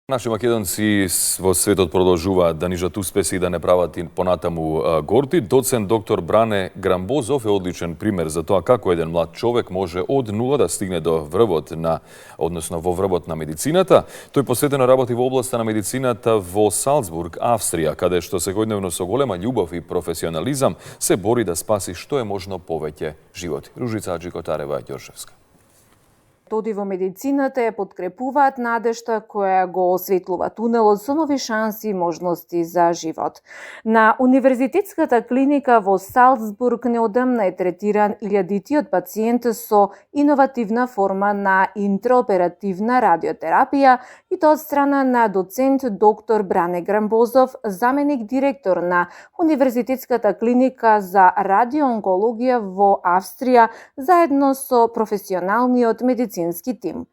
Наши македонци во светот продолжуваат да нижат успеси и да не прават понатаму горти. Доцент доктор Бране Грамбозов е одличен пример за тоа како еден млад човек може од нула да стигне до врвот во врвот на медицината. Тој посветено работи во областа на медицината во Салцбург, Австрија, каде што секојдневно со голема љубов и професионализам се бори да спаси што е можно повеќе животи. Ружица Аџикотарева Ѓоршевска. Методи во медицината ја подкрепуваат надежта која го осветлува тунелот со нови шанси и можности за живот. На Универзитетската клиника во Салцбург неодамна е третиран илјадитиот пациент со иновативна форма на интраоперативна радиотерапија и тоа од страна на доцент доктор Бране Грамбозов, заменик директор на Универзитетската клиника за радиоонкологија во Австрија, заедно со професионалниот медицински тим.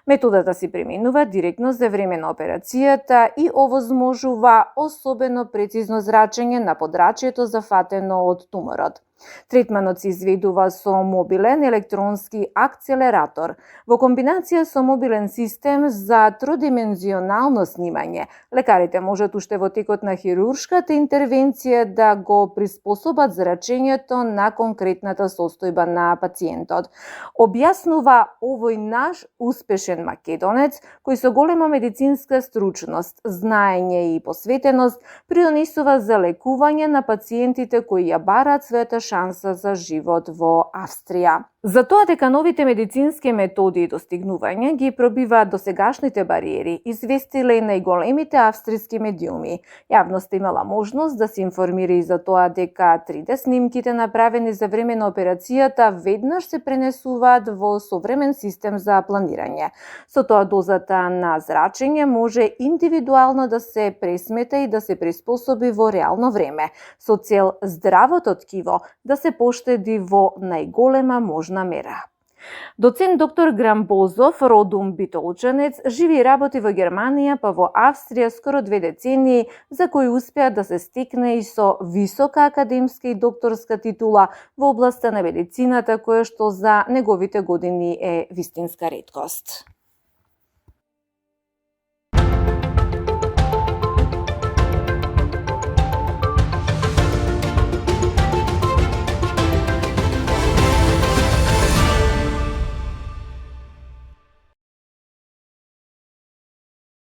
Методата се применува директно за време на операцијата и овозможува особено прецизно зрачење на подрачјето зафатено од туморот. Третманот се изведува со мобилен електронски акцелератор во комбинација со мобилен систем за тродимензионално снимање. Лекарите можат уште во текот на хируршката интервенција да го приспособат зрачењето на конкретната состојба на пациентот. Објаснува овој наш успешен македонец кој со голема медицинска стручност, знаење и посветеност придонесува за лекување на пациентите кои ја бараат својата шанса за живот во Австрија. За тоа дека новите медицински методи и достигнувања ги пробиваат досегашните бариери, известиле и најголемите австријски медиуми. Јавноста имала можност да се информира и за тоа дека 3D снимките направени за време на операцијата веднаш се пренесуваат во современ систем за планирање. Со тоа дозата на зрачење може индивидуално да се пресмета и да се приспособи во реално време, со цел здравото ткиво да се поштеди во најголема можна мера. Доцент доктор Грамбозов, родом Битолчанец, живи и работи во Германија па во Австрија скоро 2 децении, за кои успеа да се стекне и со висока академска и докторска титула во областа на медицината, која што за неговите години е вистинска реткост.